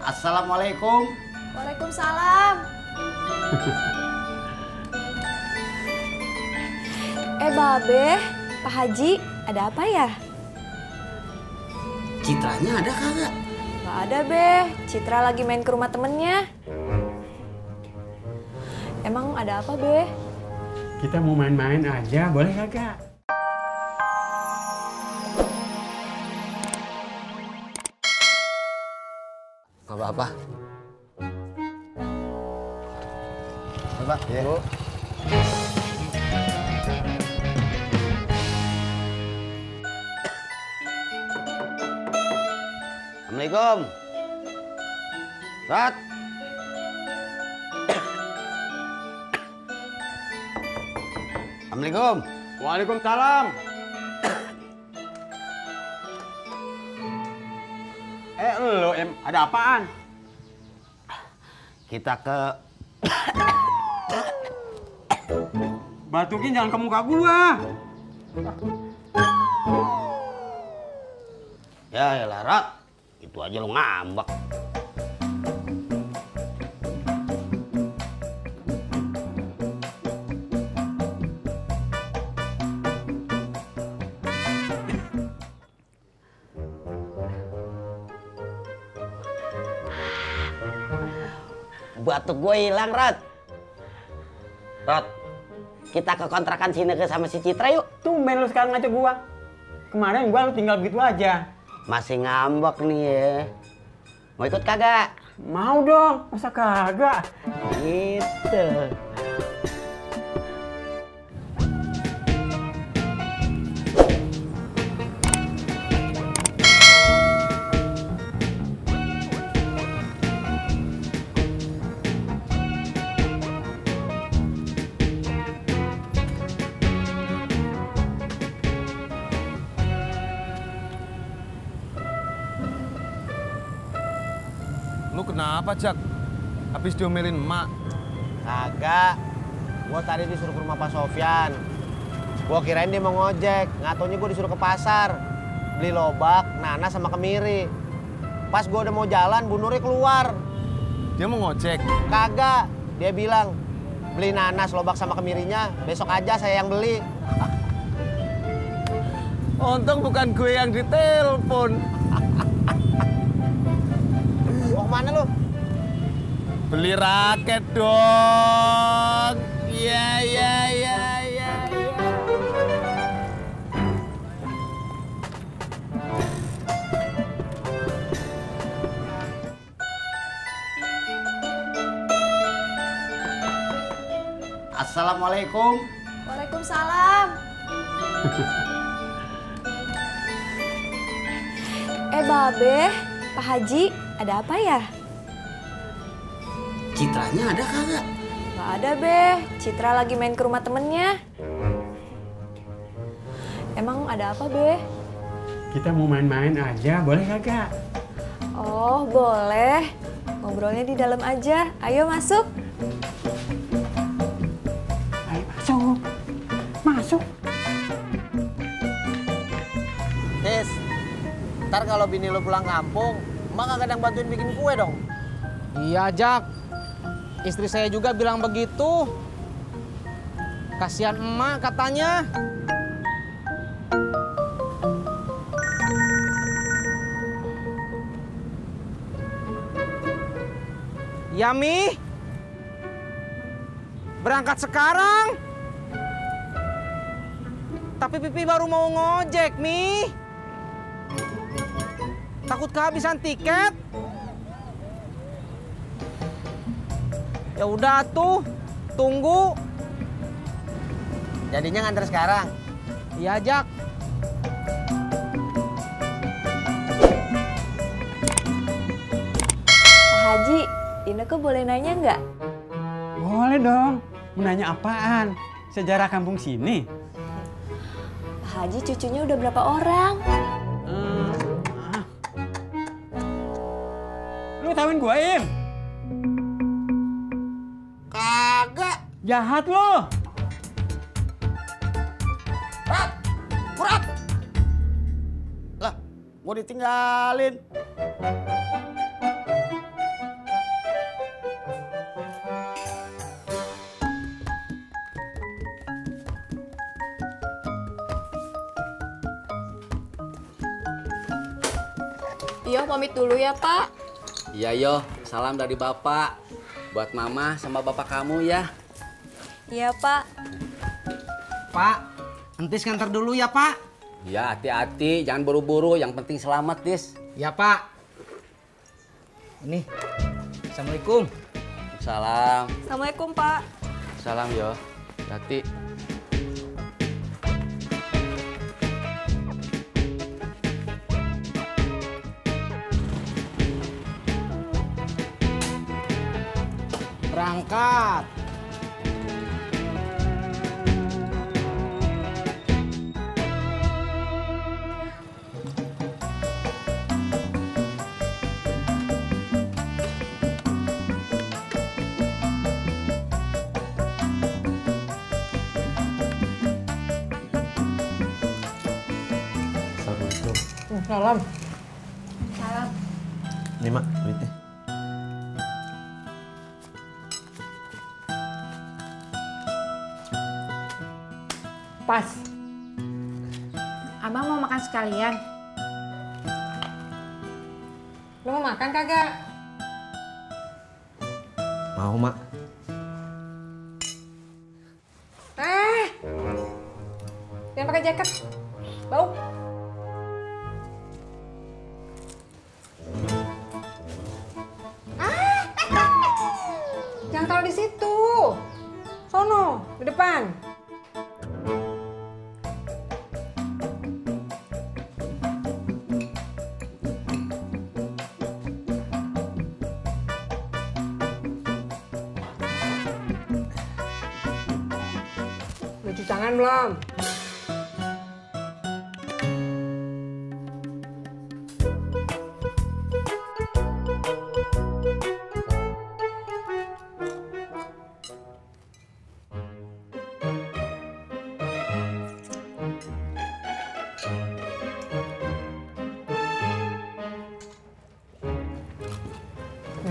Assalamualaikum. Waalaikumsalam. Babe, Pak Haji, ada apa ya? Citranya ada kagak? Gak ada, Be. Citra lagi main ke rumah temennya. Emang ada apa, Be? Kita mau main-main aja, boleh kagak? Gak apa-apa. Apa? Ya. Bu. Assalamualaikum. Rat. Assalamualaikum. Waalaikumsalam. Lo ada apaan? Kita ke Batukin jangan ke muka gua. Ya Rat. Itu aja lo ngambek. Batuk gue hilang, Rat. Rat, kita ke kontrakan Sineke sama si Citra yuk. Tumben lu sekarang ngajak gua. Kemarin gua lu tinggal begitu aja. Masih ngambek nih ya. Mau ikut kagak? Mau dong, masa kagak? Gitu. Lu kenapa, Jak? Habis diomelin emak? Kagak. Gua tadi disuruh ke rumah Pak Sofyan. Gua kirain dia mau ngojek. Nggak taunya gua disuruh ke pasar. Beli lobak, nanas sama kemiri. Pas gua udah mau jalan, Bu Nuri keluar. Dia mau ngojek? Kagak. Dia bilang, beli nanas, lobak sama kemirinya. Besok aja saya yang beli. Untung bukan gue yang ditelepon. Mau kemana lu? Beli raket dong. Ya. Assalamualaikum. Waalaikumsalam. Babe, Pak Haji, ada apa ya? Citranya ada kagak? Gak ada, Be. Citra lagi main ke rumah temennya. Emang ada apa, Be? Kita mau main-main aja, boleh kagak? Oh, boleh. Ngobrolnya di dalam aja. Ayo masuk. Ayo masuk. Masuk. Tis, ntar kalau bini lu pulang kampung, emak kagak ada yang bantuin bikin kue dong? Iya, Jak. Istri saya juga bilang begitu. Kasihan emak katanya. Yami, berangkat sekarang. Tapi Pipi baru mau ngojek, Mi. Takut kehabisan tiket. Ya udah tuh, tunggu. Jadinya nganter sekarang? Iya, Jak. Pak Haji, Ineke boleh nanya nggak? Boleh dong. Mau nanya apaan? Sejarah kampung sini? Pak Haji cucunya udah berapa orang? Lu tahuin gua, Im? Kagak. Jahat lo. Rat, Kurat. Lah, gua ditinggalin. Yo, pamit dulu ya, Pak. Iya yo, salam dari bapak. Buat mama sama bapak kamu ya. Iya, Pak. Pak, entis ngantar dulu ya, Pak. Ya hati-hati, jangan buru-buru. Yang penting selamat, Tis. Ya, Pak. Ini. Assalamualaikum. Salam. Assalamualaikum, Pak. Salam yo. Hati. Berangkat. Salam. Salam. Ini mak, duitnya. Pas. Abang mau makan sekalian. Lo mau makan kagak? Mau mak. Jangan pakai jaket. Bau. Jangan taruh di situ. Sono, di depan. Udah cuci tangan belum?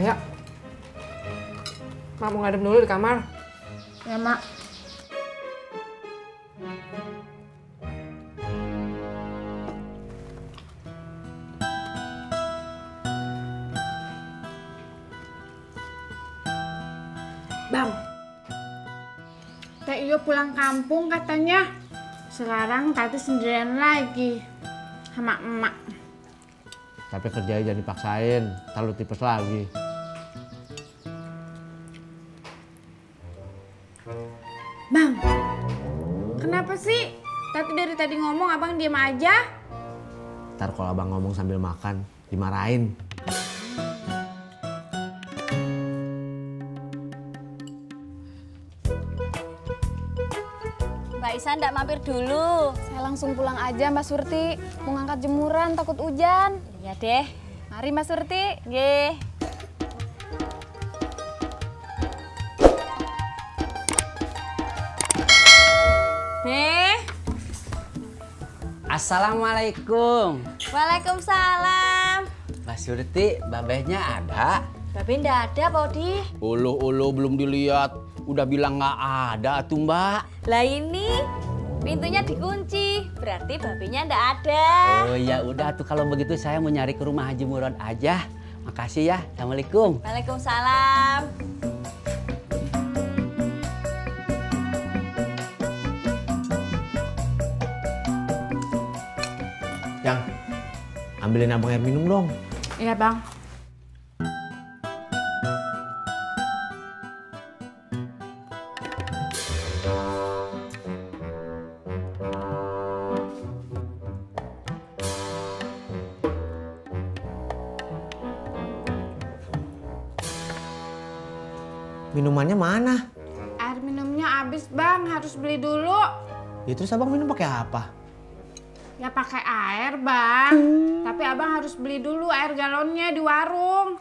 Ya, Mak mau ngadem dulu di kamar. Ya, Mak. Bang, Teh Iyo pulang kampung katanya. Sekarang Tati sendirian lagi sama emak. Tapi kerjanya jangan dipaksain, ntar lu tipes lagi. Bang, kenapa sih? Tati dari tadi ngomong abang diem aja. Ntar kalau abang ngomong sambil makan, dimarahin. Mbak Isa ndak mampir dulu. Saya langsung pulang aja, Mbak Surti. Mau ngangkat jemuran, takut hujan. Iya deh. Mari, Mbak Surti. Nggih. Be. Assalamualaikum. Waalaikumsalam. Mbak Surti, babehnya ada? Babe ndak ada, Pak Odi. Ulu belum dilihat. Udah bilang nggak ada tuh Mbak. Lah ini pintunya dikunci, berarti babenya ndak ada. Oh ya udah tuh kalau begitu saya mau nyari ke rumah Haji Murad aja. Makasih ya. Assalamualaikum. Waalaikumsalam. Yang, ambilin abang air minum dong. Iya, Bang. Minumannya mana? Air minumnya habis, Bang. Harus beli dulu. Ya terus abang minum pakai apa? Ya pakai air, Bang. Tapi Abang harus beli dulu air galonnya di warung.